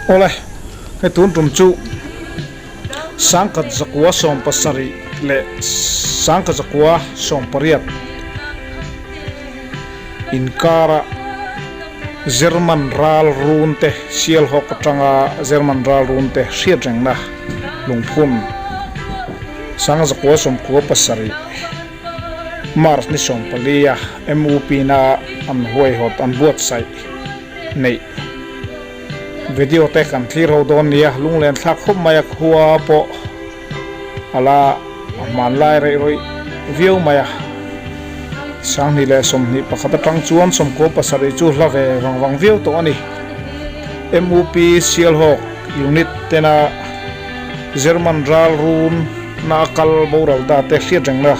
Awle, hei tun tum chu 1970 leh 1980 inkara German ral run te Sialhawk atanga German ral run te hriatrengna lungphun 1997 March ni 14 a MUP na an huaihawt an buatsaih neih video te kan thlir ho dawn nia lunglen thlak khawp mai a khua pawh a la hmanlai reih rawih viau mai a 2021 atang chuan 97 chu hla ve vang vang viau tawh a ni MUP Sialhawk unit tena German ral run na a kal boral ta te hriat rengna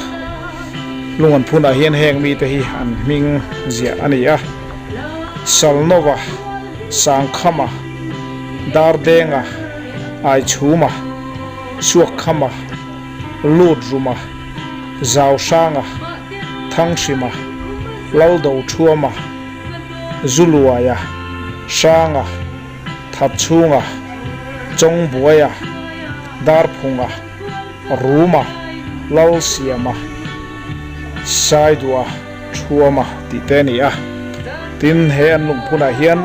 lung an phunah hian heng mite hi an hming ziah a ni a. Salnova, Sangkhama, Dardenga, Aichhuma, Suakkhama, Lutruma, Zauhranga, Thanghrima, Laldothuama, Zuluaia, Hranga, Thatchhunga, Chawngbuaia, Darphunga, Ruma, Lalsiama, Saidua, Thuama tih te a ni a. Tin, he an lungphunah hian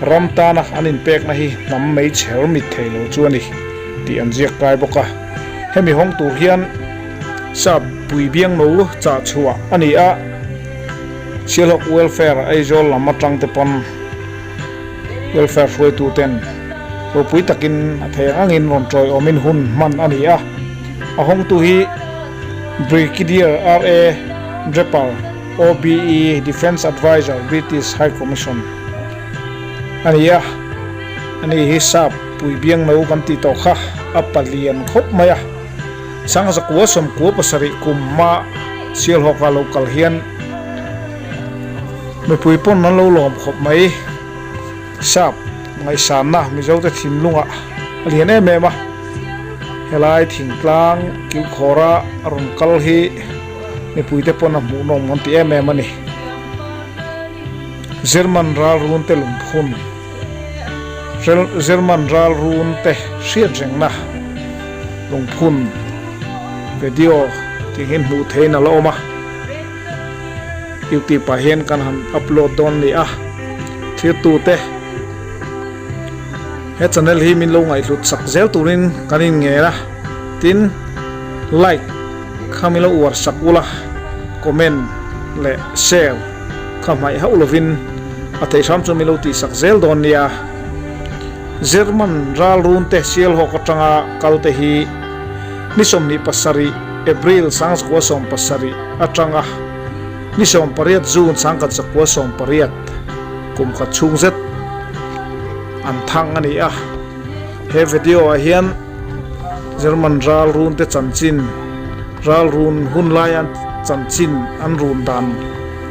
ram tana an inpekna hi hnam mei chher mit thei lo chu a ni tih an ziak kai bawk a. Hemi hawng tur hian sap pui biang no chah chhuah a ni a, Sialhawk Welfare Aizawl lam atang te pawn Welfare hruaitu ten ropui takin a thei ang angin rawn tawiawmin hun hman a ni a. A hawngtu hi Brigadier RA Draper, OBE, Defence Adviser, British High Commission a ni a. Ani hi sap pui biang no kan tih tawh kha a palian khawp mai a. 1997 kum hma Sialhawka lo kal hian mipui pawn an lo lawm khawp mai. Sap ngaihsanna Mizote thinlungah a lian em em a, helai thingtlang kilkhawra a rawn kal hi mipuite pawn a hmuhnawm an ti em em a ni. German ral run te lungphun German ral run te hriat rengna lungphun video tih hi hmuh theihin a la awm a. Youtube ah hian kan han upload dawn ni a, thirtute he channel hi min lo ngaihhlut sak zel turin kan in ngel a, tin like kha min lo uar sak ula, comment leh share kha hmaih hauh lovin a theih hram chu min lo tih sak zel dawn nia. German ral run te Sialhawk atanga kal te hi ni 27 April 1970 atanga ni 18 June 1980 kum khat chhung zet an thang a ni a. He video ah hian German ral run te chanchin, ral run hun laia chanchin an run dan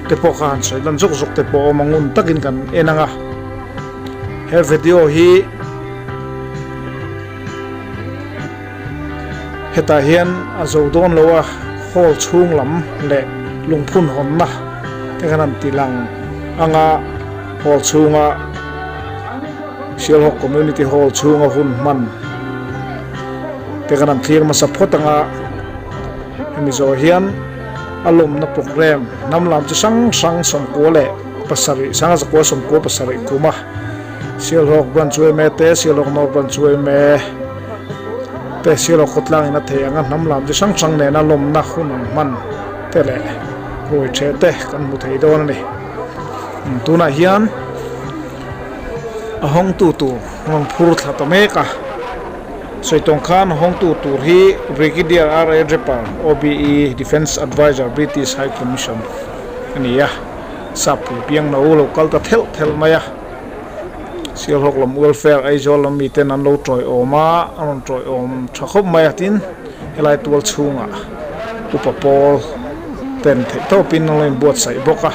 te pawh kha han sawi lan zawk zawk te pawh a awm a, ngun takin kan en ang a. He video hi Hetah hian a zo dawn lo a, hall chhung lam leh lungphun hawnna te khan an ti lang ang a, hall chhunga Sialhawk Community Hall chhunga hun hman te khan an thlir hmasa phawt ang a, hemi zawh hian a lawmna programme hnam lam chi hrang hrang 97 1997 kuma Sialhawk Branch yma te, Sialhawk North Branch yma te, Sialhawk khawtlang in a thei ang a, hnam lam chi hrang hrang nena lawmna hun an hman te leh ruai the te kan hmu thei dawn a ni. Tunah hian a hawngtu tur rawn phur thla ta mek a, Sawitawng khan hawngtu tur hi Brigadier R A Draper, OBE, Defence Adviser, British High Commission a ni a. Sappui piang no lo kal ta thelh thelh mai a, Sialhawk lam welfare Aizawl lam miten an lo tawiawm a, a rawn tawiawm tha khawp mai a, tin helai tual chhungah upa pawl ten theih tawpin an lo inbuatsaih bawk a,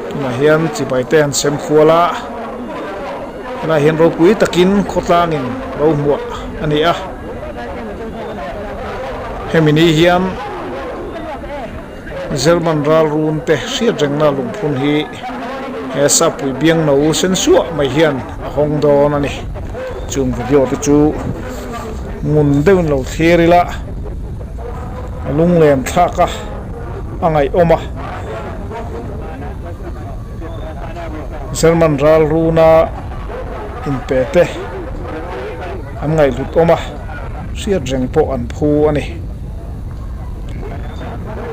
tunah hian chibai te an sem khual a, helai hian ropui takin khawtlangin lo hmuah a ni a, hemi ni hian. German ral run te hriat rengna lungphun hi He Sapui biangno sen suah mai hian a hawng dawn a ni. Chung video te chu ngun deuhin lo thlir ila a lunglen thlak a, a ngaihawm a. German ral runa inpe te an ngaihhlut awm a, hriat reng pawh an phu a ni.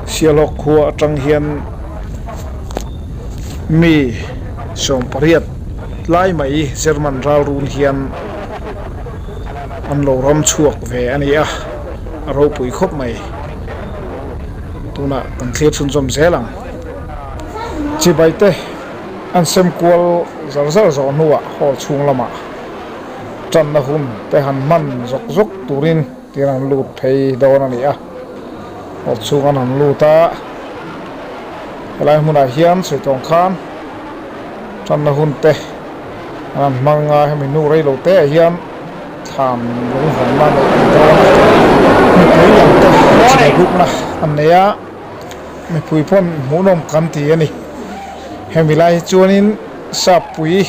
Sialhawk khua atang hian mi 18 lai mai German ral run hian an lo ram chhuak ve a ni a, a ropui khawp mai. Tunah kan thlir chhunzawm zel ang. Chibai te an sem kual zar zar zawh hnuah hall chhung lamah tanna hun te han hman zawk zawk turin Tin an lut phei dawn a ni a, hall chhung an han lut a, helai hmunah hian sawi tawng khan tanna hun te an han hmang a, hemi hnu rei lo te ah hian thlan lung hawnna neih a ni dawn a, mipui lam te chibai bukna an nei a, mipui pawn hmuhnawm kan ti a ni, hemi lai hi chuanin Sappui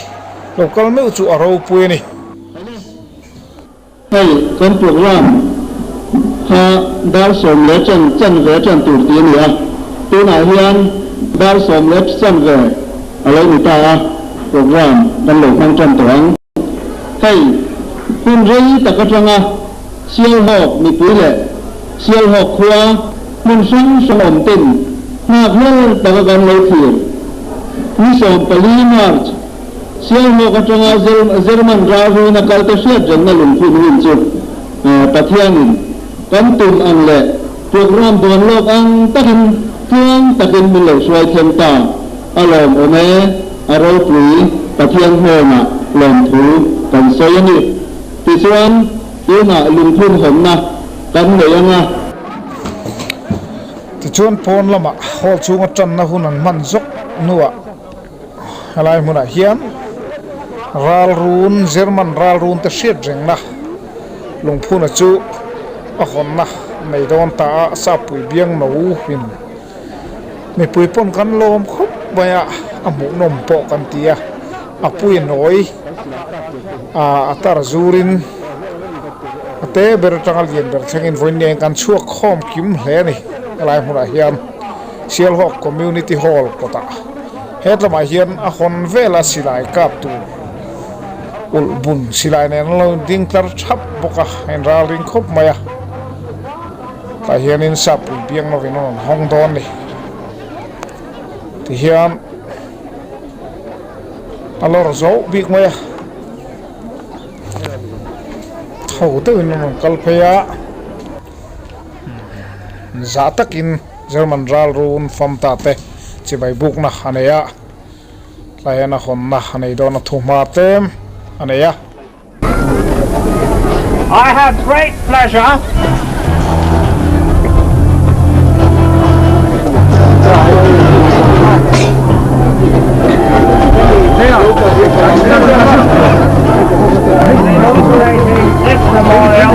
lo kal meuh chu a ropui a ni. Hei kan program kha dar sawm leh chan chanve tan tur tih a ni a, tunah hian dar sawm leh chanve a lo ni ta a, program kan lo hmang tan tawh ang. Hei hun rei tak atanga Sialhawk mipui leh Sialhawk khua hmun hrang hrang awm ten nghak hlel taka kan lo thlir ni 14 March, Sialhawk atanga German ralruina kalte hriat rengna lungphun hun chu Pathianin kan tum ang leh program dawn lawk ang takin tluang takin min lo hruai thleng ta a lawmawm e, a ropui Pathian hnenah lawmthu kan sawi a ni. Tichuan, tunah lungphun hawnna kan nei ang a. Tichuan pawn lamah hall chhunga tanna hun an hman zawk hnuah, Helai hmunah hian ralrun, German ralrun te hriat rengna lungphuna chu a hawnna nei dawn ta a, Sappui biang no in mipui pawn kan lawm khawp mai a, a hmuhnawm pawh kan ti a, a pui nawi a tar zurin a te ber atanga lian ber thlengin vawiin kan chhuak khawm kim hle a ni helai hmunah hian. Sialhawk Community Hall kawtah hetlamah hian a hawn vela silai kap tur ulh bun silai nen an lo ding tlar thap bawk a, a inralring khawp mai a, tah hianin Sappui biang lovin a rawn hawng dawn a ni. Tihian a lawr zo bik mai a, tho deuhin a rawn kal phei a. Zah takin German ralrun famta te chibai bukna a nei a, tlai hian a hawnna a nei dawn a thuhma tlem a nei a. I have great pleasure in this memorial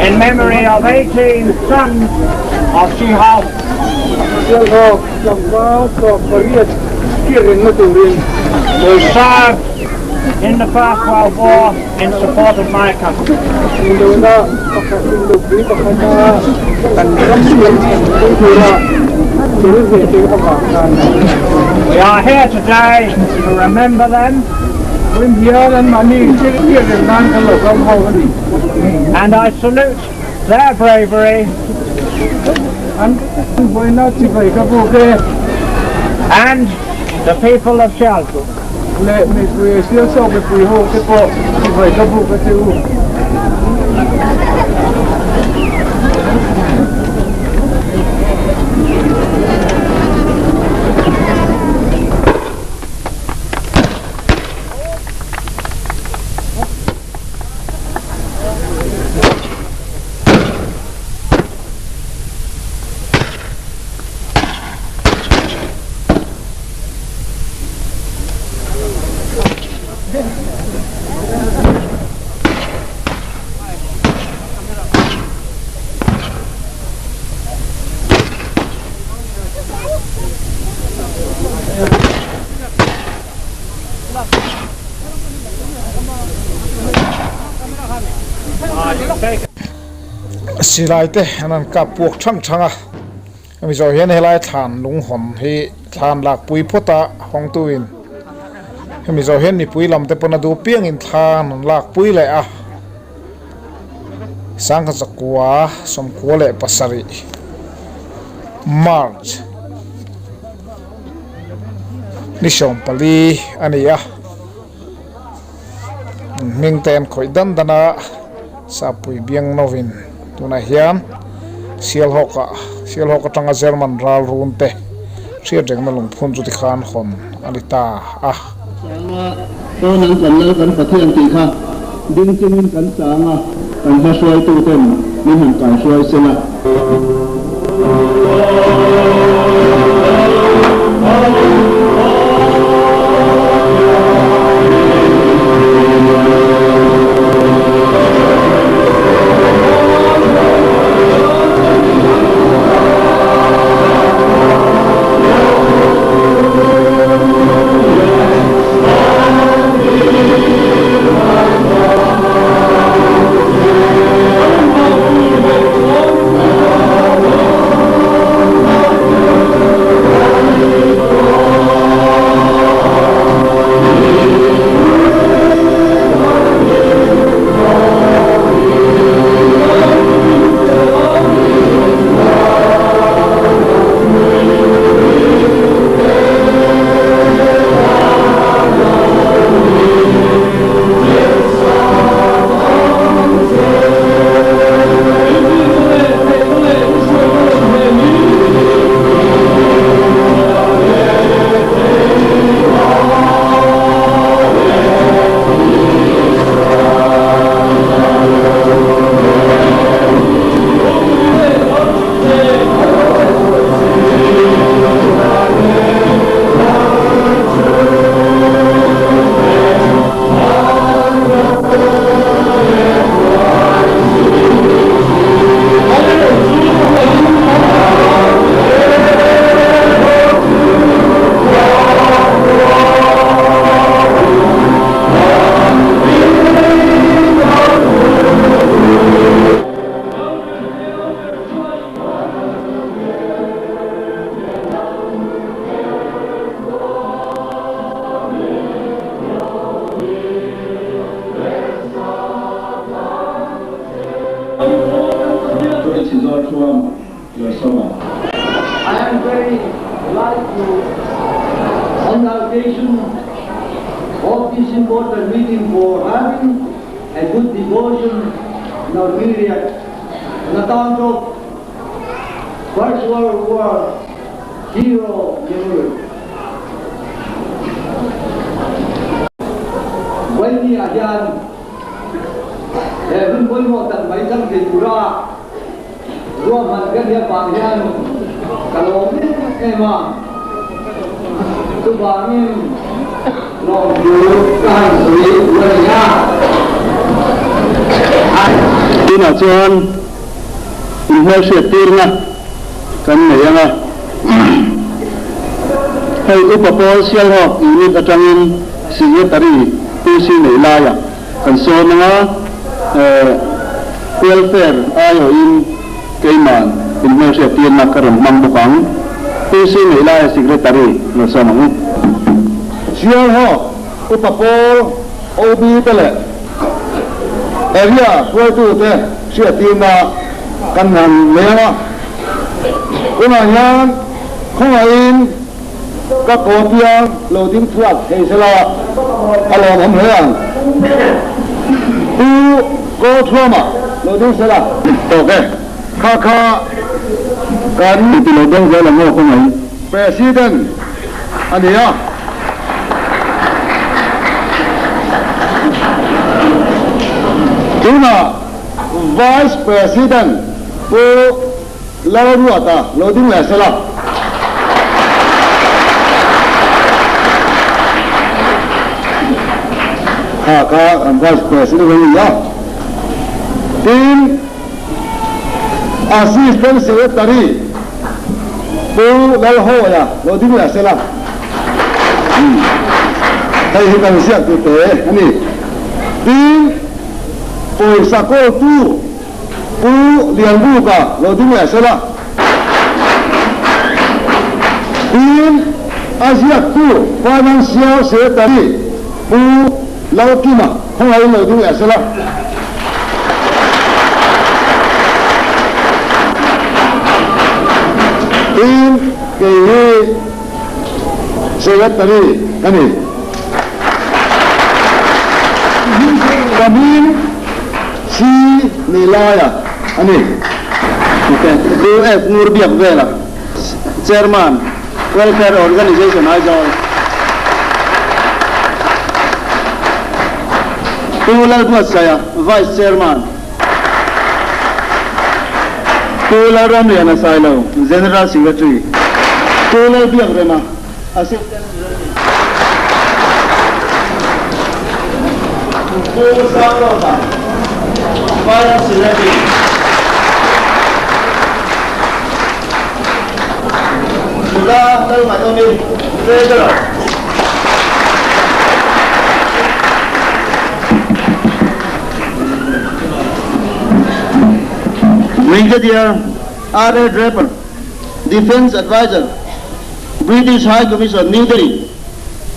In memory of 18 sons of Shihab who served in the First World War in support of my country. We are here today to remember them and I salute their bravery and the people of Sialkot. Silai te an han kap puak thang thang a hemi zawh hian helai thlan lung hawn hi thlan lak pui phawt a hawngtu in hemi zawh hian mipui lam te pawn a duh piangin thlan an lak pui leh a sangha zakua sawmkua leh pasarih march ni 14 a ni a hming te an khawih dan dan a sapui biang novin tunah hian sialhawk ah sialhawk atanga German ral run te hriat rengna lungphun chu tikhan hawn a ni ta a. Changa pawn an kan lal kan Pathian tih kha ding chungin kan chang a, kan hma hruaitu ten min han kaihruai sela. I am very glad to on the occasion of this important meeting for having a good devotion in our myriad on account of First World War hero memory. Vawinia hian he hun pawimawh tak mai chang thei tura ruahman ka nia vang hian ka lawm em em a, chuvangin lawmthu ka han sawi duh a ni a. Tunah chuan inhmelhriat tirna kan nei ang a, hei Upa Pawl Sialhawk Unit atangin Secretary PC nei laiah kan sawn ang a, Welfare aiawhin keiman inhmelhriat tirna ka rawn hmang bawk ang. PC nei laia Secretary lo sawn ang u. Sialhawk Upa Pawl OB te leh Area hruaitute hriattirna kan han nei ang a, tunah hian khawngaihin ka kawpiang lo ding chhuak thei sela a lawmawm hle ang. Pu Kawlthuama lo ding sela. Tawk e, kha kha kan. Ti lo deuh zel ang aw khawngaih. President a ni a. Tunah Vice President Pu Lalruata lo ding leh sela. Kha kha kan Vice President a ni a. Tin, Assistant Secretary Pu Lalhawia lo ding leh sela. Hei hi kan ziak duh teh a ni. Tin, pawisa kawltu Pu Lianbuka lo ding leh sela. Tin, a ziaktu Financial Secretary Pu Lalkima khawngaihin lo ding leh sela. Tin, kei hi Secretary ka ni. Ka hming si ni laia a ni. Pu F. Ngurbiakvela, Chairman, Welfare Organization, Aizawl. Pu Lalbuatsaia, Vice Chairman. Pu Lalramliana Sailo, General Secretary. Pu Lalbiakrema, Assistant Secretary. Pu Sanglawma, Finance Secretary. Nula Lalngaihawmi, Treasurer. Brigadier R. A. Draper, Defence Adviser, British High Commission, New Delhi.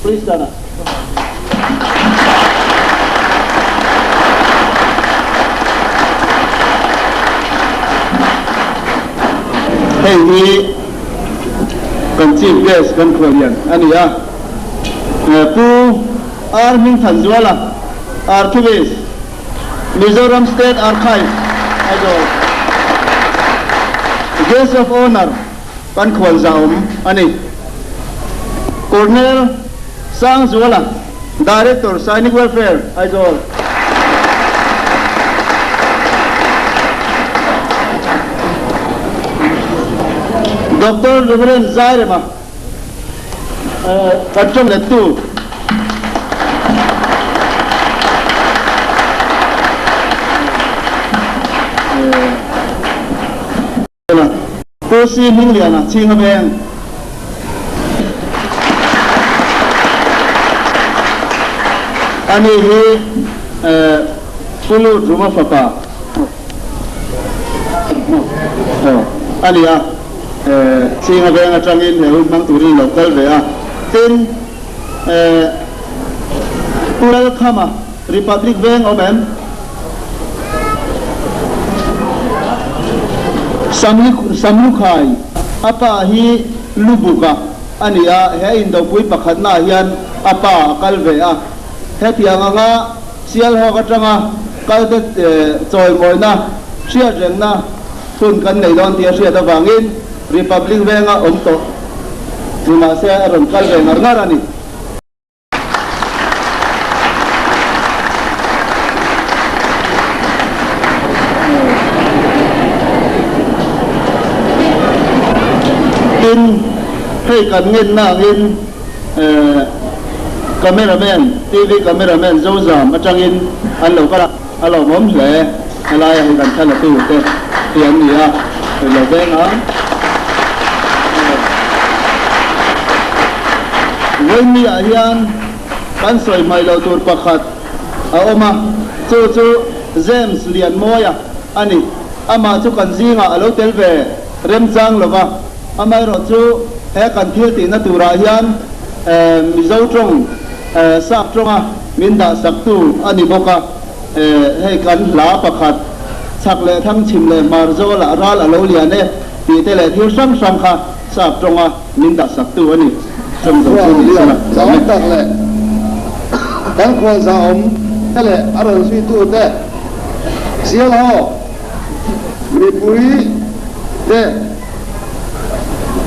Please stand up. Hei hi kan Chief Guest kan khuallian a ni a, Pu R Hmingthanzuala, Archivist, Mizoram State Archive, Aizawl. Guest of Honour kan khualzahawm a ni. Colonel Sangzuala, Director, Sainik Welfare, Aizawl. Doctor Reverend Zairema, Kan tawng lettu. Pu Si Hmingliana Chhinga Veng. Ani hi Pu Lut Ruma fapa a ni a. Chhinga Veng atangin he hun hmang turin lo kal ve a. Tin, Pu Lalkhama Republic Veng awm em? Samlukhai, a pa hi Lubuka a ni a, he indopui pakhatnaah hian a pa a kal ve a. Hetiang anga Sialhawk atanga kalte chawimawina, hriatrengna hun kan nei dawn tih a hriat avangin Republic Venga awm tawh ni mahse a rawn kal ve ngar ngar a ni. Tin, hei kan ngenna angin cameraman, TV cameraman Zozam atangin an lo kal a, a lawmawm hle. Helaia hei kan thla la tu te hi an ni a, hei lo veng ang. Vawiin ah hian kan sawi hmaih loh tur pakhat a awm a, chu chu James Lianmawia a ni. Amah chu kan zingah a lo tel ve remchang lo va, amaherawh chu he kan thil tihna turah hian Mizo tawng, Sap tawnga min dahsaktu a ni bawk a. Hei kan hla pakhat, chhak leh thlang chhim leh hmar zawlah ral a lo lian e tih te leh thil hrang hrang kha sap tawnga min dah sak tu a ni. Chawm zo chu ni sela. Zahawm tak leh kan khual zahawm te leh a rawn zui tu te Sialhaw mipui te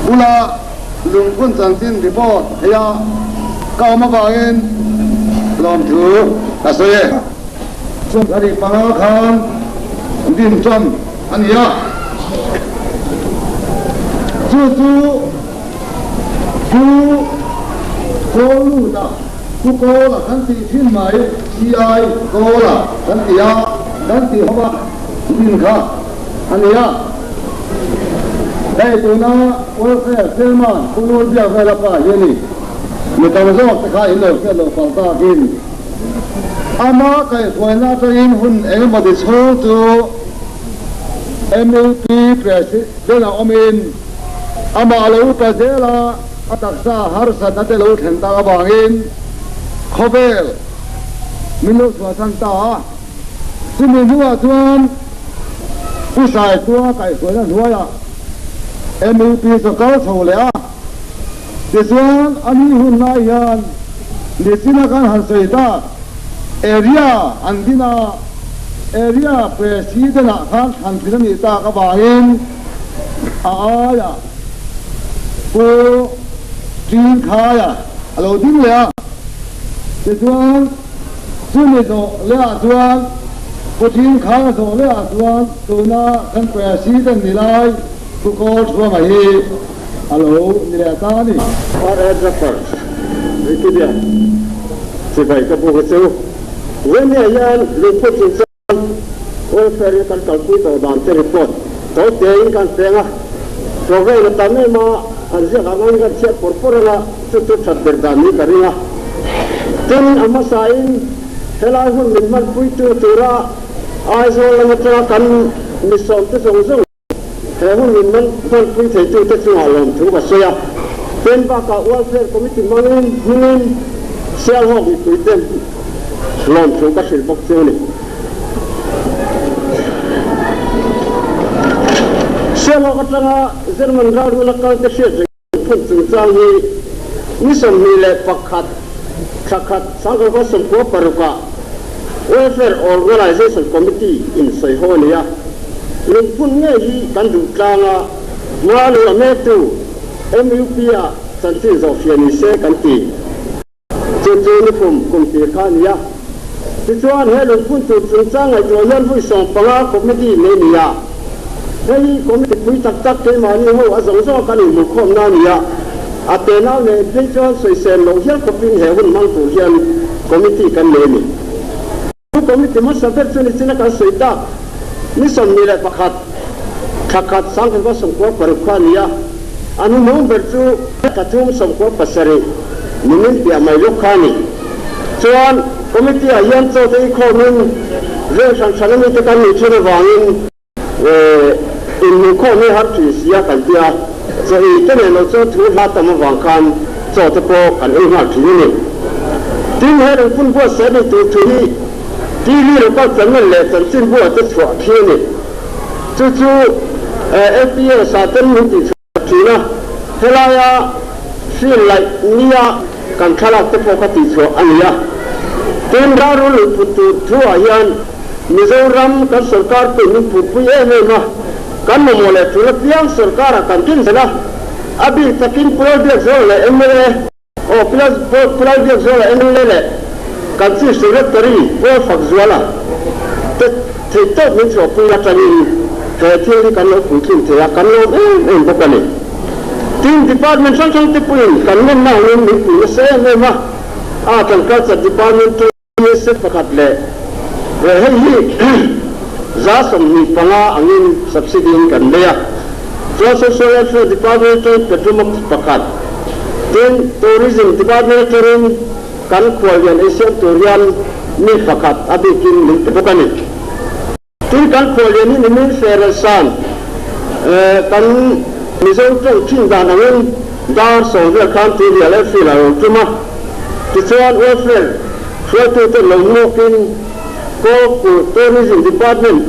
bula lungphun chanchin report theia ka awm avangin lawmthu ka sawi e. 25 khan din tan a ni a, chu chu Pu Kawlluta, Pu Kawla kan tih thin mai, CI Kawla kan ti a, kan tih ho a din kha a ni a. Hei tuna Welfare Chairman Pu Lurbiak Vela pa hi a ni. Mi tam zawk te kha in lo hriat loh palh takin ama kaihhruaina atangin hun engemaw ti chhung chu MUP President a awmin amah lo upa zel a, a taksa harsatna te lo thlen tak avangin khawvel min lo chhuahsan ta a. Chumi hnuah chuan Pu Saitua kaihhruaina hnuaiah MUP chu kal chho leh a. Tichuan a ni hun lai hian nichina kan han sawi tak area an din a, area President ah khan thlan thin a nih tak avangin a aiah Pu Ṭinkhaia a lo ding leh a. Tichuan chumi zawh leh ah chuan Pu Ṭinkhaia zawh leh ah chuan tuna kan President ni lai Pu Kawlṭhuama hi A lo ni leh ta a ni. RR Zafar, Wikipedia, Chibai ka buk a chu. Venia hian lungphut chungchang welfare hi kan kalpui tawh dan te report tawi tein kan peng a. Program a tam em a, an ziak ang angin kan chhiat pawr pawr ang a, chu chu that ber dan ni ka ring a. Tin, a hmasain helai hun min hmanpuitu tura Aizawl lam atanga kan misawmte zawng zawng, He hun min man hmanpui theitute chungah lawmthu ka sawi a, pen bakah Welfare Committee hmangin hmingin Sialhawk mipuite lawmthu ka hrilh bawk chu a ni. Sialhawk atanga German ralrula kalte hriat reng phun chungchang hi ni 21 thla khat 1996 ah Welfare Organisation Committee in sawi haw a ni a, lungphun ngei hi kan duh tlang a, hma lo la mektu MUP ah chanchin zawhfiah ni se kan ti. Chu chu nikum kum tir kha a ni a. Tichuan, he lungphun tur chungchang ngaihtuah hian vawi 15 committee nei ni a. Hei hi committee pui tak tak keimahni ho a zawng zawng a kan inhmuhkhawmna a ni a. A tenau nen phei chuan sawisel loh hial khawpin he hun hmang tur hian committee kan nei a ni. Chu committee hmasa ber chu nichina kan sawi tak ni 21 thla khat 1996 kha a ni a, a hnuhnung ber chu thla thum 97 nimin piah mai lawk kha a ni. Chuan committee ah hian chaw te i khawmin vel hran hran a mite kan nih thin avangin, Inhmuhkhawm hi har thin sia kan ti a, chaw ei te nen lo chuan thu hla tam avang khan chaw te pawh kan ei nghal thin a ni. Tin, he lungphun buatsaih ni tur thu hi TV local channel leh chanchinbu ah te chhuah khi a ni. Chu chu LPS ah ten min tih chhuah thin a, helaia field laih nia kan thlalak te pawh kha tihchhuah a ni a. Tin, ralrul lungphun tur thu ah hian Mizoram kan sorkar pawhin min phurpui em em a, kan mamawh leh tul apiang sorkarah kan din zel a, a bik takin Pu Lalbiakzuala leh mla aw Pu Lalbiakzuala mla leh kan Chief Secretary Pu Lalfakzuala te theihtawp min chhuahpui atangin he thil hi kan lo puitlin thei a, kan lawm em em bawk a ni. Tin, Department hrang hrang te pawhin kan ngenna angin min pui nasa em em a, a kan Culture Department te, Set pakhat leh hei hi 25% angin subsidy in kan lei a. Chuan Social Welfare Department atangin Petromax pakhat, tin Tourism Department atangin kan khuallian eisiam tur hian mi pakhat a bikin min pe bawk a ni. Tin kan khuallian hi nimin Ferelsan kan Mizo tawng thin dan angin dar 10 vel khan tuirial airfield a rawn tum a. Tichuan welfare hruaitute lo hmuakin Kawlkulh Tourism Department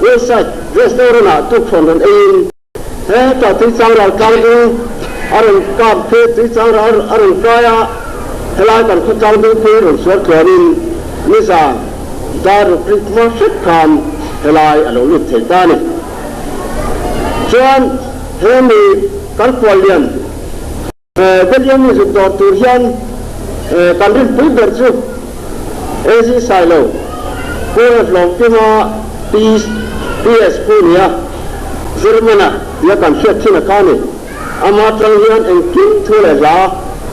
website restaurant ah tukthuan rawn eiin Hetah tuichang ral tlang ding a rawn kap khi tuichang ral a rawn kai a, helai kan khaw tlang ding khi rawn sual tluanin nizan dar ruk rik hma hret khan helai a lo lut thei ta a ni. Chuan hemi kan khuallian William hi zuk dawr tur hian kan rinpui ber chu AZ Sailo, Pu F Lawmkima, PS Pu nia, German-a tia kan hriat thin a kha ni. Ama atang hian engkim thu leh hla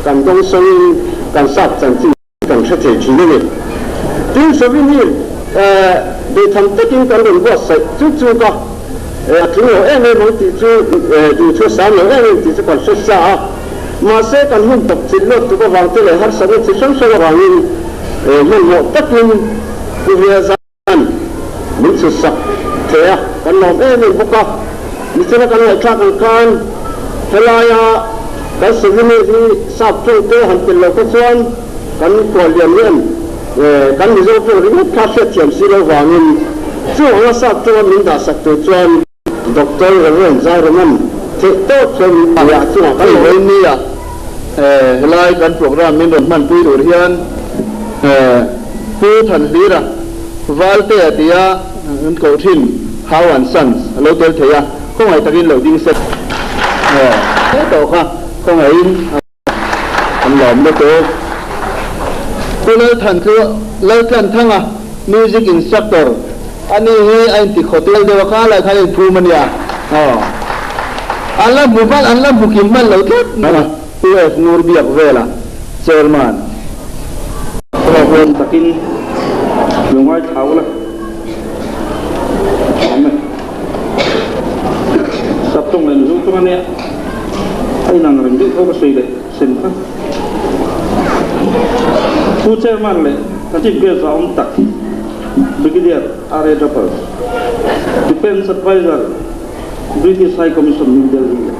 kan dawng sawngin kan sap chanchin Kan hre thei thin a ni. Tin, souvenir beitham takin kan rawn buatsaih chu chuk a, a tling lo em em ang tih chu, duhthua sam lo em em tih chu kan hre sa a. Mahse, kan hun tawp chilh luat tuk avang te leh harsatna chi hrang hrang avangin hmanhmawh takin Pu Hriazan min chhutsak thei a, kan lawm em em bawk a. Nichina kan ngaihthlak ang khan helaia kan souvenir hi sap tawng te han tel lo kha chuan kan kuallian hian kan Mizo tawng ringawt kha hriatthiam si lo vangin chu anga sap tawnga min dahsak tur chuan Doctor Reverend Zaireman theih tawp chuan min pa chungah kan lo in nia. Helai kan program min rawn hmanpui tur hian Pu Thanhlira Valtea tia an koh thin Hau and Sons a lo tel thei a, khawngaih takin lo ding se. He tawh kha khawngaihin an lawm lutuk. Pu Laltlanthanga Music Instructor a ni hi a inti khawtel deuh a, kha lai khan a inphum a nia. Aw. An la hmu hman, an la hmu kim hman lo tlat mai a. Pu F. Ngurbiak vela Chairman. Thawhrawn takin lo ngaithla ula. Amen. Saptawng leh Mizo tawng a nia. A inang reng deuh tho ka sawi leh sem kha. Pu Chairman leh ka Chief Guest a awm tak Brigadier R.A. Draper, Defence Adviser British High Commission New Delhi leh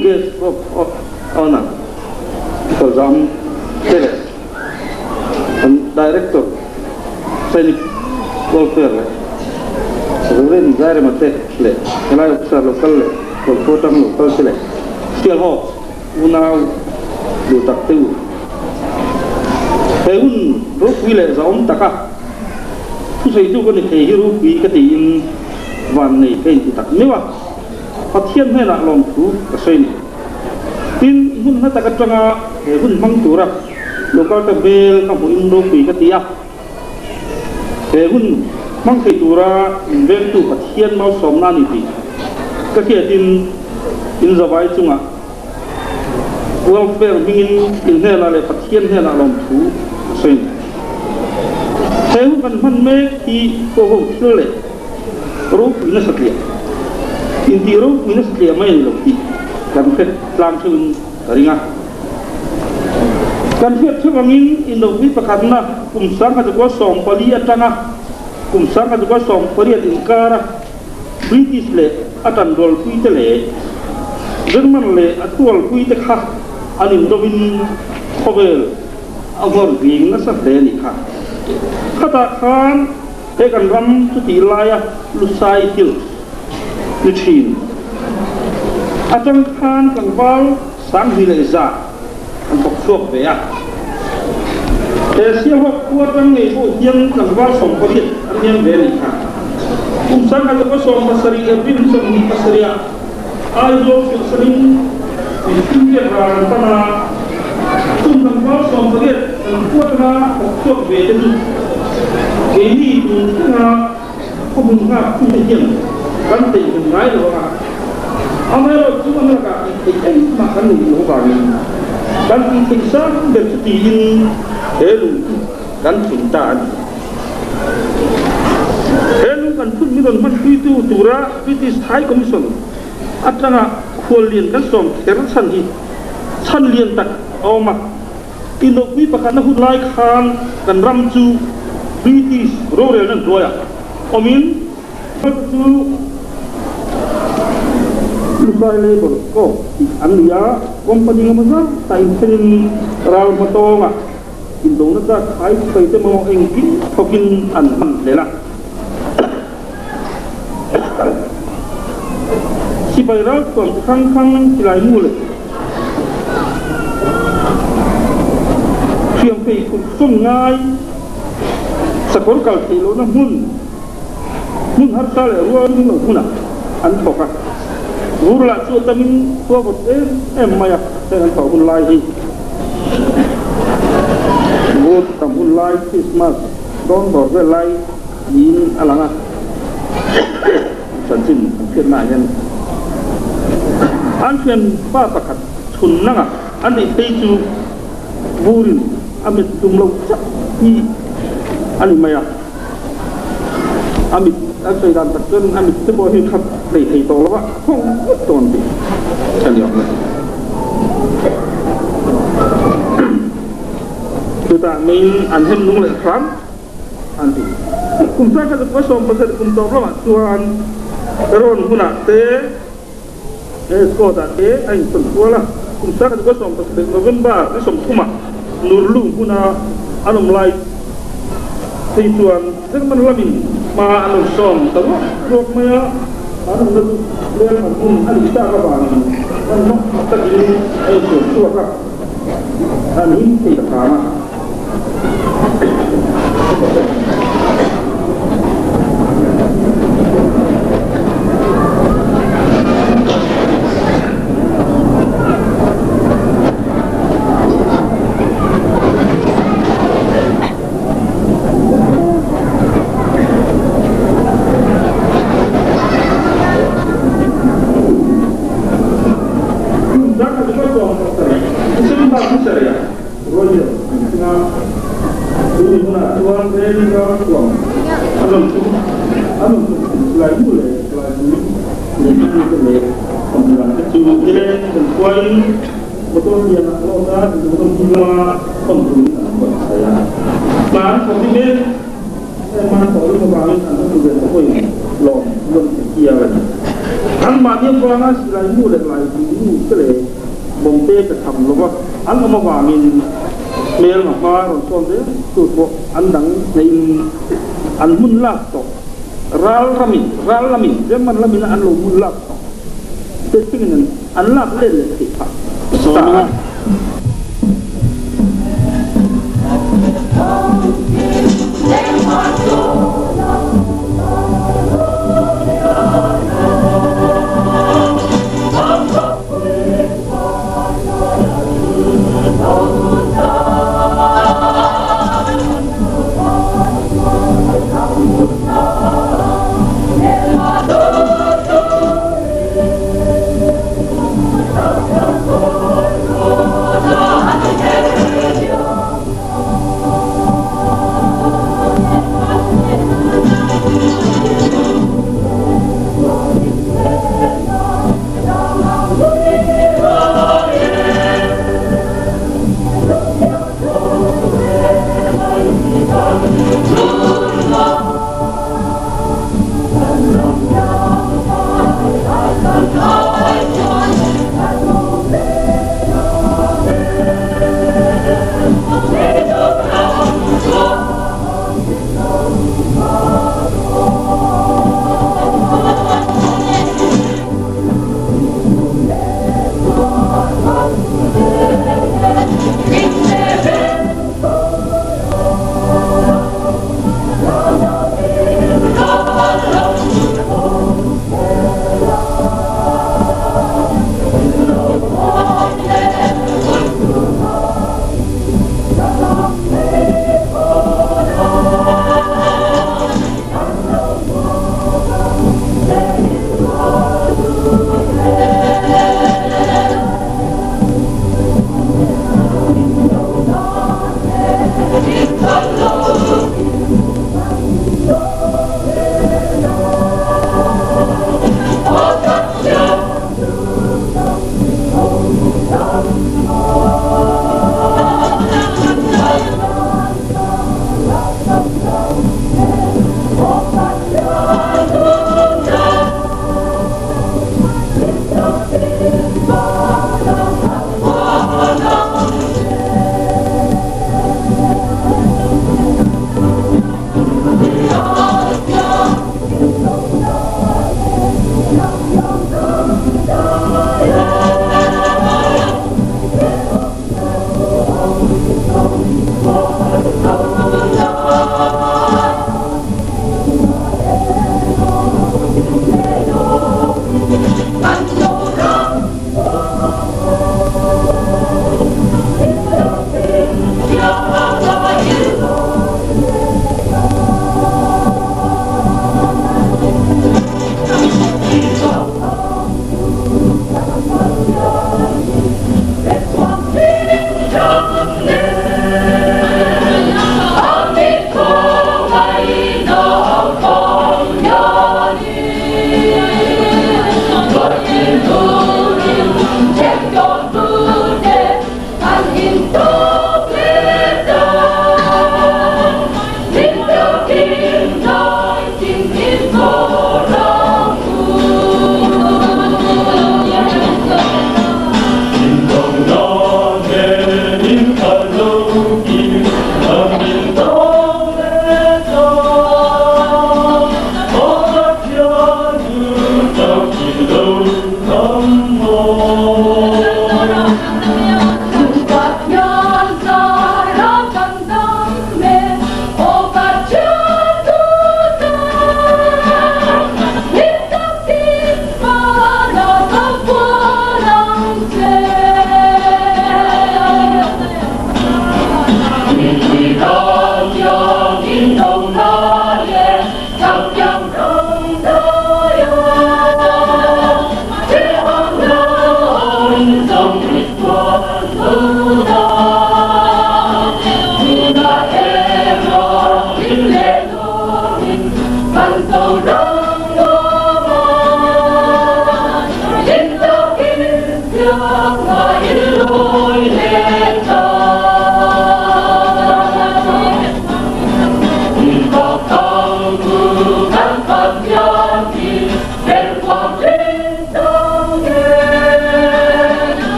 Guest of Honour Kawlzam te leh kan Director Sainik Welfare leh Reverend Zairema te leh helai officer local leh Kawlphu atang local te leh Sialhawk unau duh tak te u. He hun ropui leh zahawm taka thusawitu ka ni thei hi ropui ka tiin van nei ka inti tak meuh a, Pathian hnenah lawmthu ka sawi ni. Tin, hmun hla tak atanga he hun hmang tura local ta hmel ka hmuhin ropui ka ti a, he hun hmang thei tura min vengtu Pathian malsawmna a ni tih ka hriatin inzavai chungah Welfare hmingin in hnenah leh Pathian hnenah lawmthu a sawi a ni. He hun kan hman mek hi pawh ho thil leh ropui nasa tliah, intih ropui nasa tliah mai a ni lo tih kan hre tlang theuhin ka ring a. Kan hriat theuh angin indopui pakhatna kum 1914 atanga kum 1918 inkara British leh a tanrualpuite leh German leh a thurualpuite kha an indovin khawvel a nghawr ving nasa hle a nih kha. Khatah khan he kan ram chutih laia Lusai Hills ni thin atang khan tlangval 20,000 an thawk chhuak ve a. He Sialhawk khua atang ngei pawh hian tlangval 18 an hniam ve a nih kha. Kum 1917 April 27 ah Aizawl chhuahsanin India ral an pan a, kum tlangval 18 kan khua atanga thawk chhuak ve te chu keini tun thlenga Khaw hmun nghak tute hian kan theih hmun ngai lo anga, amaherawh chu an lakah tih theih engmah kan nei lo avangin kan tih theih sang ber chu tiin he lung chu kan phun ta a ni. He lung kan phun min rawn hmanpuitu tura British High Commission atanga khuallian kan sawm kher chhan hi chhan lian tak a awm a. Inawpui pakhatna hun lai khan kan ram chu British rorelna hnuaiah awmin, chu Lusai Labour Corps tih an ni a, company ngam zat a inthenin ral hmatawngah indona zat khai sawi te mamawh engkim thawkin an hman hlel a. Sipai ralthuam chi hrang hrang silai mu leh hriam phei phurh sawm ngai sakawr kal theih lohna hmun hmun harsa leh rual ring lo hmunah an thawk a. Vur lah chu a tamin khua vawt em em mai a, heng an thawh hun lai hi vur tam hun lai Christmas dawn dawr vel lai Niin a lang a, chanchin an hriatnaah hian an thianpa pakhat chhun nanga an tih phei chu burin a mit tum lo chauh hi a ni mai a, a mit an sawi dan tak chuan a mit te pawh hi khat hlei thei tawh lo a, khawng vut dawn tih a ni awm e. Chutah meiin an hem nung leh hram an ti. Kum 1970 kum tawp lamah chuan rawn hunah te Scott-ah te a insawn kual a. Kum 1970 November ni 30 ah Nurlu hmuna an awm lai phei chuan German lamin hma an rawn sawm ta ruak ruak mai a, an awmna chu leng an hmun a nih tak avangin hmanhmawh takin a insawn chhuak a. An him thei ta hram a. December ni sarih Royal an tling a, tuni hunah chuan rel ram kuam a rawn tum a rawn tum thin silai nu leh silai pui leh hmangte leh awmdan te chu nileng kan hruaiin motor lian a load a, Mizoram hmun lama thawn turin an buatsaih a. Hna an thawk hi mek em a, thawh rim avangin an hmatu ve ta pawhin lawm lawm thei hial a ni. Anmahni avanga silai nu leh lai pui nu te leh Bawmte ka tham lo va, an awm avangin hmel nga hma rawn sawn zel tur pawh an dang hneihin an hmun lak tawh. Ral ramin, ral lamin, German lamin an lo hmun lak tawh te thlengin an lak let leh theih phah ta a.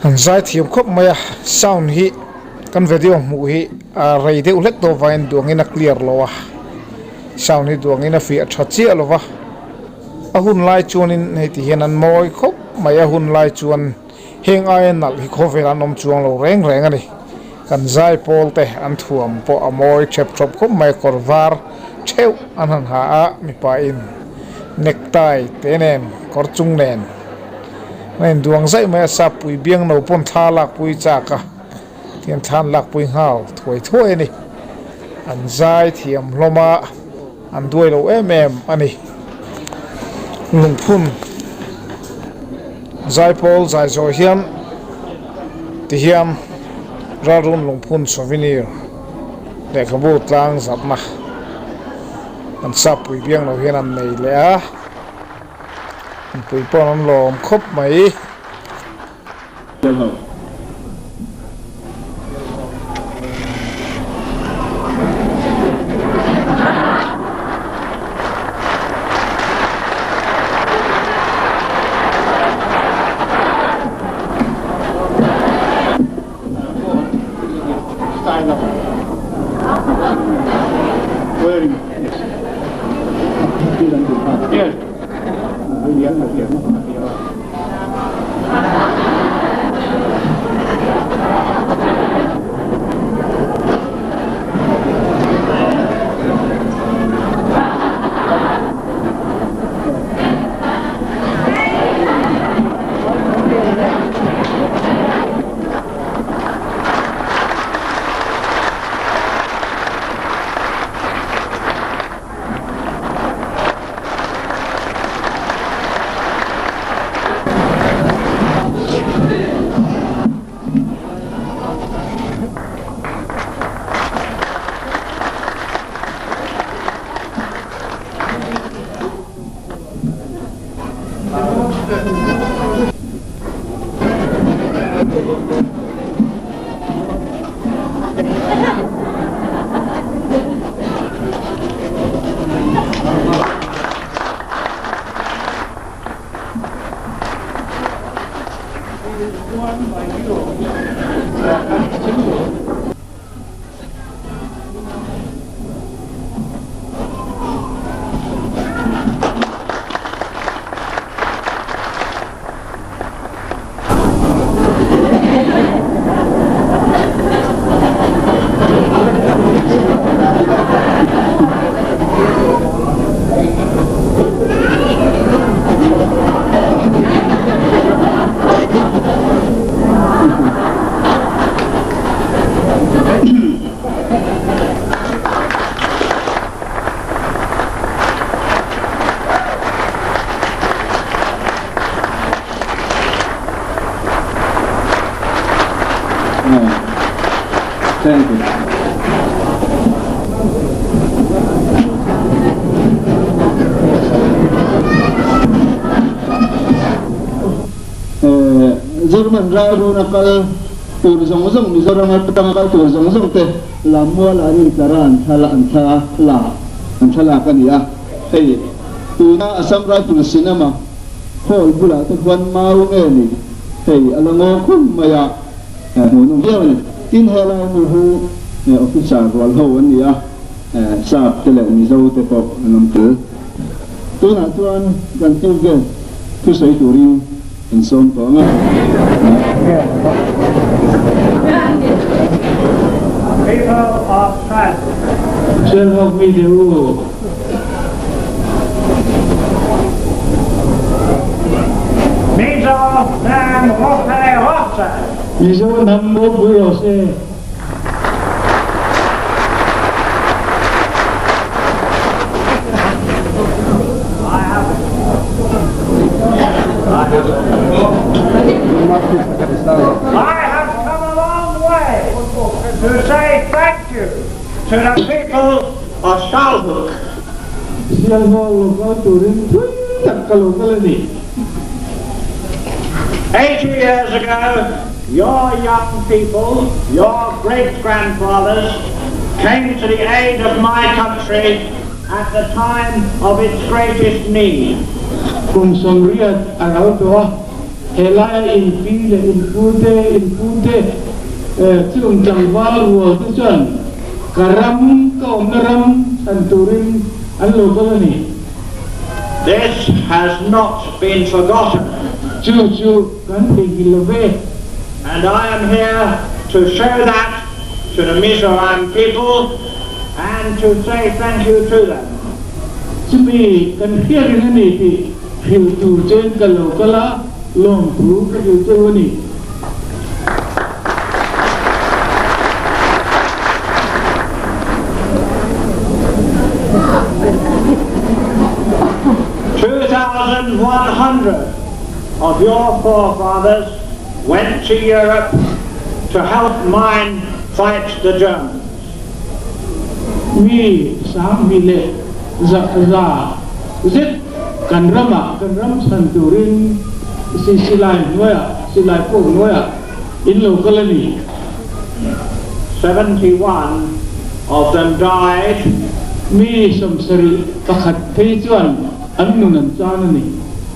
An zaithiam khawp mai a sound hi kan video hmuh hi a rei deuh hlek tawh vangin duangin a clear lo a sound hi duangin a fiah tha chiah lo va a hun lai chuanin hei ti hian an mawi khawp mai a hun lai chuan heng aia nalh hi khawvel an awm chuang lo reng reng a ni kan zai pawl te an thuam pawh a mawi thep thawp khawp mai kawr var theuh an han ha a mipa in necktie te nen kawr chung nen. A induang zaih mai a sap pui biang no pawn thla lakpui chak a tihian thla an lakpui nghal thuai thuai a ni an zai thiam hlawm a an duai lo em em a ni lungphun zaipawl zai zawh hian tihian ralrun lungphun souvenir lehkhabu tlang zarhna an sap pui biang lo hian an nei leh a. Mipui pawh an lawm khawp mai. Thank you. German ral runa kal tur zawng zawng Mizoram atanga kal tur zawng zawng te. Lammuala an intlar a an thla an thla la an thlalak a ni a, hei tuna Assam Rifles Cinema hall bulah te khuan mau nge ni hei a la ngaw khum mai a, hmuhnawm viau a ni. Tin helai mi hi officer rual ho an ni a, Sap te leh Mizo te pawh an awm tel. Tunah chuan kan chief guest thusawi turin kan sawm tawh ang a. Sialhawk mi te u. Mizo hnam ropui rawh se. I have come a long way to say thank you to the people of Sialhawk. Sialhawk lo kal turin thui tak ka lo kal a ni. 80 years ago, your young people, your great-grandfathers, came to the aid of my country at the time of its greatest need. Kum 80 a ral tawh a, helaia in pi leh in pu te, in pu te chung tlangval rual te chuan ka ram, ka awmna ram chhan turin an lo kal a ni. This has not been forgotten. Chu chu kan theihnghilh lo ve. And I am here to show that to the Mizoram people and to say thank you to them. Chumi kan hriat reng a ni tih hrilh tur chen ka lo kal a, lawmthu ka hrilh cheu a ni. 2,100 of your forefathers went to Europe to help mine fight the Germans. Mi sang hnih leh za za zet kan ramah kan ram chhan turin si silai hnuaiah silai pawh hnuaiah in lo kal a ni. 71 of them died. Mi 71 phei chuan an nun an chan a ni.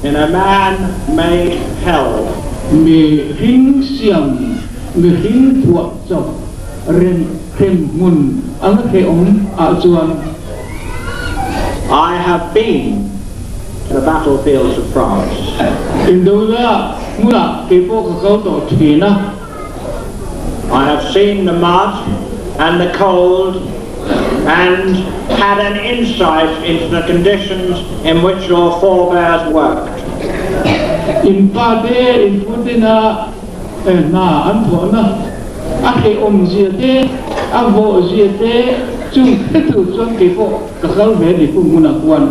In a man-made hell. Mi hring siam, mi hring phuah chawp rem hrem hmun anga hrehawm ah chuan. I have been to the battlefields of France. Indona hmunah kei pawh ka kal tawh thin a. I have seen the mud and the cold and had an insight into the conditions in which your forebears worked. In pa te, in pu te na hna an thawhna a hrehawm zia te, a vawh zia te chung hre tur chuan kei pawh ka kal ve ni kum hunah khuan.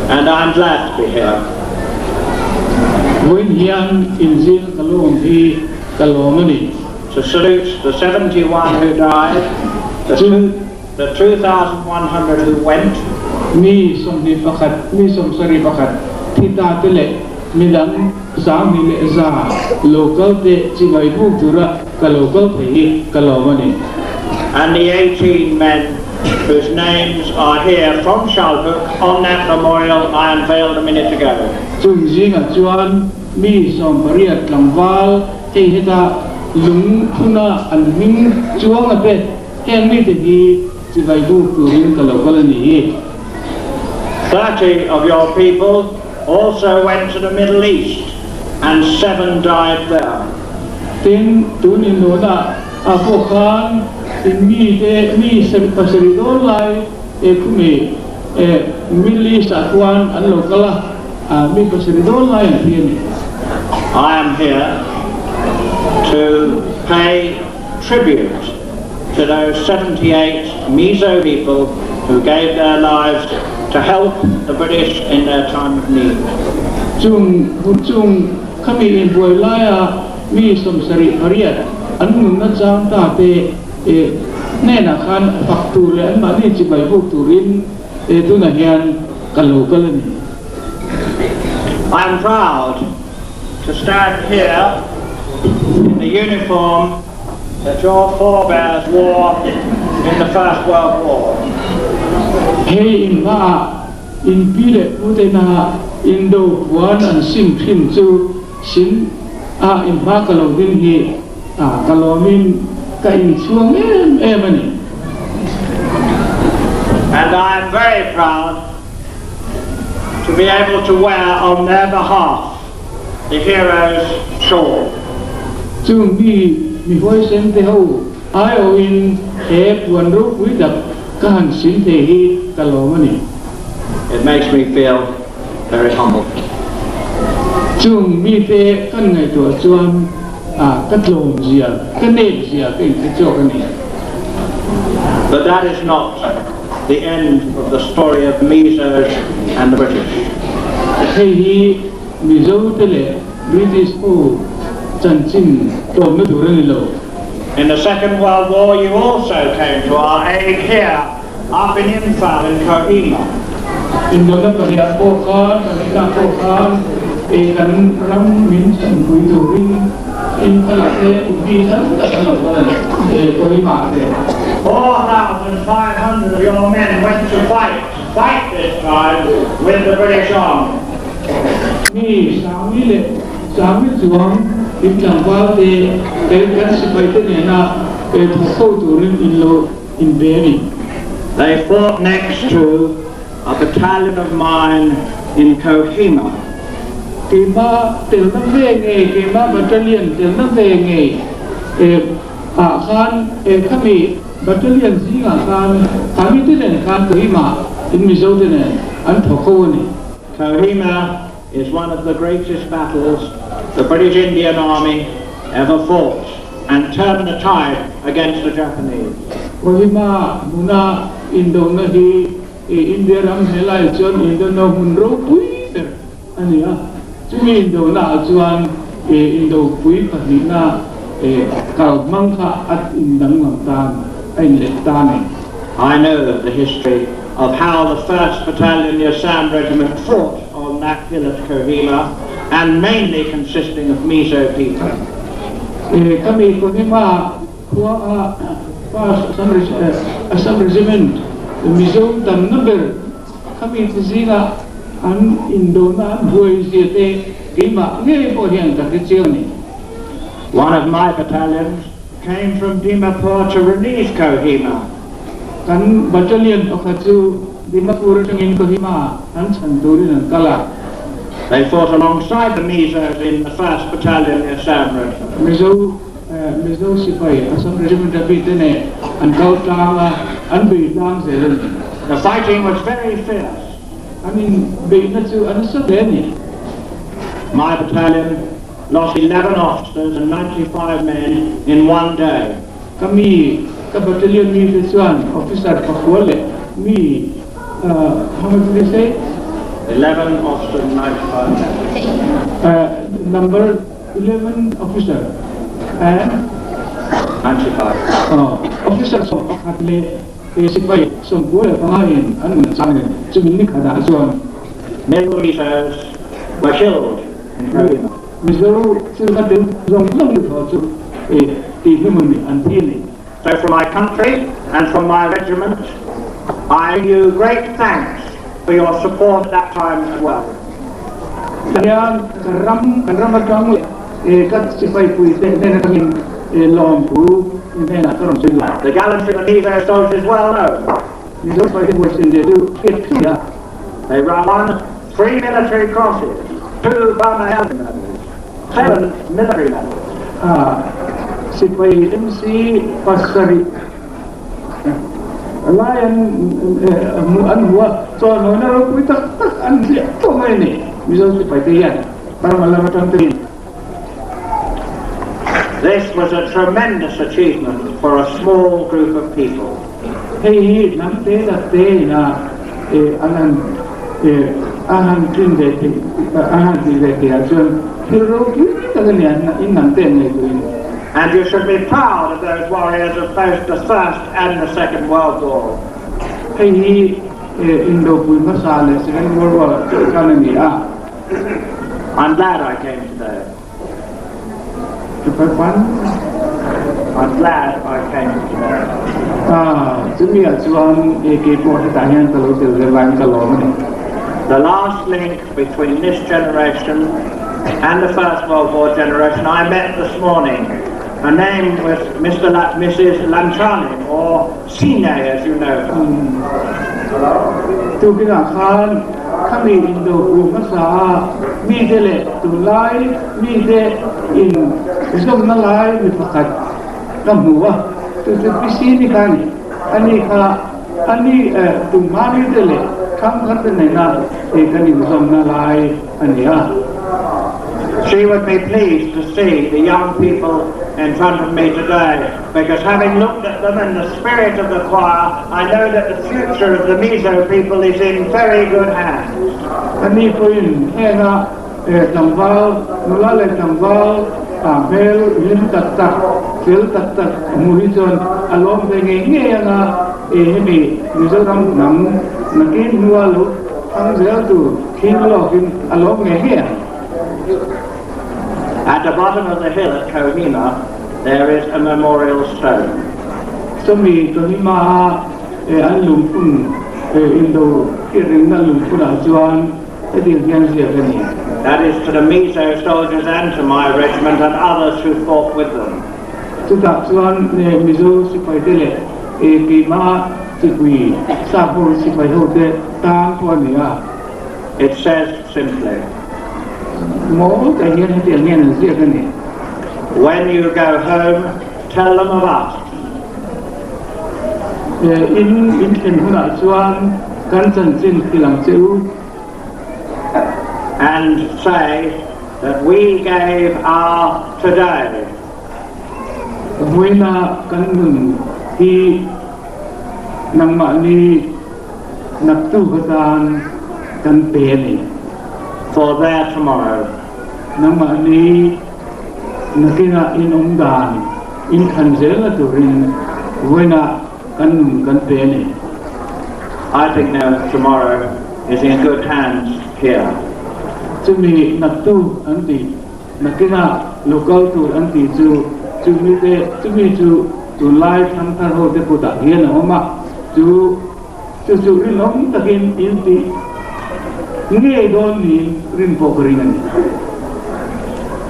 And I'm glad to be here. Vawiin hian inzir ka lawm hi ka lawm a ni. To salute the 71 who died, the the 2,100 who went. Mi 21, mi 71 thi ta te leh midang 2100 lo kal te chibai buk tura ka lo kal thei hi ka lawm a ni. And the 18 men whose names are here from Sialhawk on that memorial I unveiled a minute ago. Chung zingah chuan mi 18 tlangval hei heta lung phuna an hming chuang a te heng mite hi chibai buk turin ka lo kal a ni hi. 30 of your people also went to the Middle East and seven died there. Tin, tun indona ah pawh khan in mite mi pasarih dawn lai e khumi e Middle East ah khuan an lo kal a, mi pasarih dawn lai an thi a ni. I am here to pay tribute to those 78 Mizo people who gave their lives to help the British in their time of need. Chung chung khami inbuai laia mi 78 an nunna chang ta te e hnenah khan fak tur leh an mahni chibai buk turin e tunah hian ka lo kal a ni. I am proud to stand here in the uniform that your forebears wore in the First World War. Hei in hmaah in pi leh pu te hnaah indo puan an sim thin chu sin ah in hma ka lo ding hi ka lawmin ka inchhuang em em a ni. And I am very proud to be able to wear on their behalf the hero's shawl. Chung mi mi huaisen te ho aiawhin he puan ropui tak ka han sin thei hi ka lawm a ni. It makes me feel very humble. Chung mite kan ngaihtuah chuan ka tlawm zia, ka nep zia ka inhre chawk a ni. But that is not the end of the story of Mizos and the British. Hei hi Mizo te leh British ho chanchin tlawmna tur a ni lo. In the Second World War you also came to our aid here up in Imphal in Kohima. Indona pahniah pawh khan, pahnihna pawh khan e kan ram min chhanpui turin Imphal-ah te mi tam tak an lo kal a ni, e Kohima-ah te. 4,500 of your men went to fight, fight this time with the British Army. Mi sangmi leh sangmi chuang in tlangval te kan sipai te nena e thawk ho turin in lo in be a ni. They fought next to a battalion of mine in Kohima. Keima telna ve ngei, keima battalion telna ve ngei e ah khan e khami battalion zingah khan khami te nen khan Kohima in Mizo te nen an thawk ho a ni. Kohima is one of the greatest battles the British Indian Army ever fought and turned the tide against the Japanese. Kohima hmuna indona hi India ram helai chuan indona hmun ropui ber a ni a. Chumi indona ah chuan indopui pahnihna kal hmang kha a indanglam tan a inlet ta a ni. I know the history of how the 1st Battalion the Assam Regiment fought on that hill at Kohima and mainly consisting of Mizo people. Kami Kohima khua a 1st Assam Regiment Mizo tamna ber khami te zinga an indona an buai zia te keimah ngei pawh hian ka hre chiang a ni. One of my battalions came from Dimapur to relieve Kohima. Kan battalion pakhat chu Dimapur atangin Kohima an chhan turin an kal a. They fought alongside the Mizos in the 1st Battalion the Assam Regiment. Mizo Mizo sipai Assam Regiment a bite nen an kal tlang a, an bei tlang zel a ni. The fighting was very fierce. An inbeihna chu a nasa hle a ni. My battalion lost 11 officers and 95 men in one day. Ka mi, ka battalion mi te chuan officer pakua leh mi, how much did you say? 11 officers and 95 men. Number 11 officer and 95. Officer 11 leh sipai 95 in an nun chang a ni. Chumi ni khatah chuan. Many Mizos were killed in Kohima. Mizo chu ka tel zawng zawng ni thaw chu tih hnuhmun nih an thi a ni. So from my country and from my regiment, I owe you great thanks for your support at that time as well. Tihian ka ram, kan ram atang leh ka sipai pui te hnen atangin lawmthu i hnenah ka rawn sawi duh. The gallantry of the Mizo soldiers is well known. Mizo sipai te huaisen zia chu hriat thei a. They won three military crosses, two Burma Army medals, seven military medals. Sipai MC pasarih lai an an hmu a, chuan hawina ropui tak tak an hliah tawh mai a ni. Mizo sipai te hian Burma lam atang te hian. This was a tremendous achievement for a small group of people. Hei hi hnam te tak te ina an han a han tlin ve theih a han tih ve theih ah chuan thil ropui tak a ni a, in hnam te an nei turin. And you should be proud of those warriors of both the First and the Second World War. Hei hi Indopui hmasa leh Second World War ah chauh khan a ni a. I'm glad I came today. I'm glad I came today. Ah, chumi ah chuan kei pawh hetah hian ka lo tel ve vangin ka lawm a ni. The last link between this generation and the First World War generation I met this morning. Her name was Mr. La Mrs. Lanchani, or Sine as you know her. Tukinah khan khami indo pui hmasa a mite leh tunlai mite in zawmna lai mi pakhat ka hmu a, chu chu Pi Sini kha a ni. Ani kha ani tumhma mite leh thangthar te nena kan inzawmna lai a ni a. She would be pleased to see the young people in front of me today because having looked at them in the spirit of the choir, I know that the future of the Mizo people is in very good hands. Ani pawhin henga tlangval, nula leh tlangval hmel hlim tak tak, fel tak tak hmuh hi chuan a lawm ve ngei ngei anga hemi Mizoram hnam nakin hnua lo thang zel tur thlir lawkin a lawm ngei ngei ang. At the bottom of the hill at Kohima there is a memorial stone. Chumi Kohima a an lungphun indo hriatrengna lungphunah chuan hetiang hian ziak a ni. That is to the Mizo soldiers and to my regiment and others who fought with them. Chutah chuan Mizo sipaite leh keimah chipui sap ho sipai hote tan pawh a ni a. It says simply. Mawl te hian hetiang hian an ziak a ni. When you go home, tell them of us. In inthlen hunah chuan kan chanchin thil ang che u. And say that we gave our today. Vawiina kan nun hi nangmahni naktuk atan kan pe a ni. For their tomorrow. Nangmahni nakinah in awm dan in thlan zelna turin vawiina kan nun kan pe a ni. I think their tomorrow is in good hands here. Chumi naktuk an tih Nakinah local tur an tih chu chumi te chumi chu tunlai thangthar ho te kutah hian a awm a, chu chu chu rinawm takin in tih ngei dawn niin rin pawh ka ring a ni.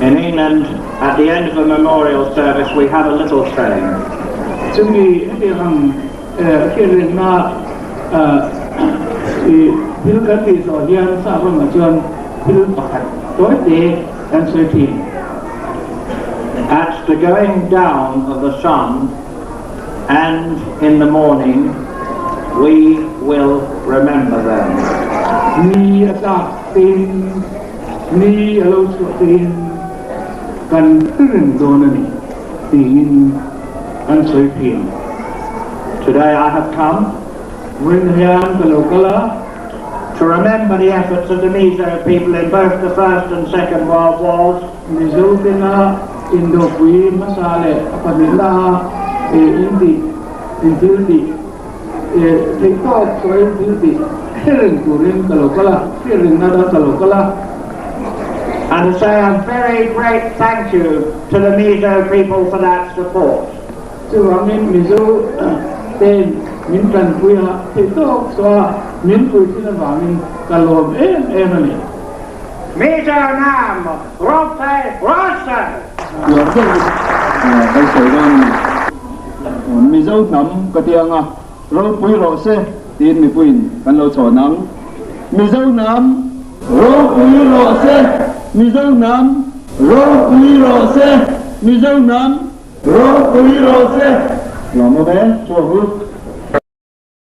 In England, at the end of a memorial service we have a little saying. Chumi hetiang ang hriatrengna thil kan tih zawh hian sap ramah chuan thil pakhat tawi te kan sawi thin. At the going down of the sun and in the morning we will remember them. Ni a tlak tein, ni a lo chhuah tein kan hre reng dawn a ni tiin kan sawi thin. Today I have come. Vawiin hian ka lo kal a. To remember the efforts of the Mizo people in both the First and Second World Wars. Mizo tena indopui hmasa leh a pahnihna a intih inthil tih theih tawk sawi thil tih hre reng turin ka lo kal a, hre reng nana ka lo kal a. And to say a very great thank you to the Mizo people for that support. Chuvangin Mizo ten min tanpui a, theih tawk saw a min pui thin avangin ka lawm em em a ni. Mizo Nam Ropei Rose! Tuar deuh kan sawi dawn a ni. Mizo hnam ka ti ang a, ropui rawh se tiin mipuiin kan lo chhawn ang. Mizo hnam ropui rawh se! Mizo hnam ropui rawh se! Mizo hnam Ropui rawh se! Lawm awm e, chu a hur.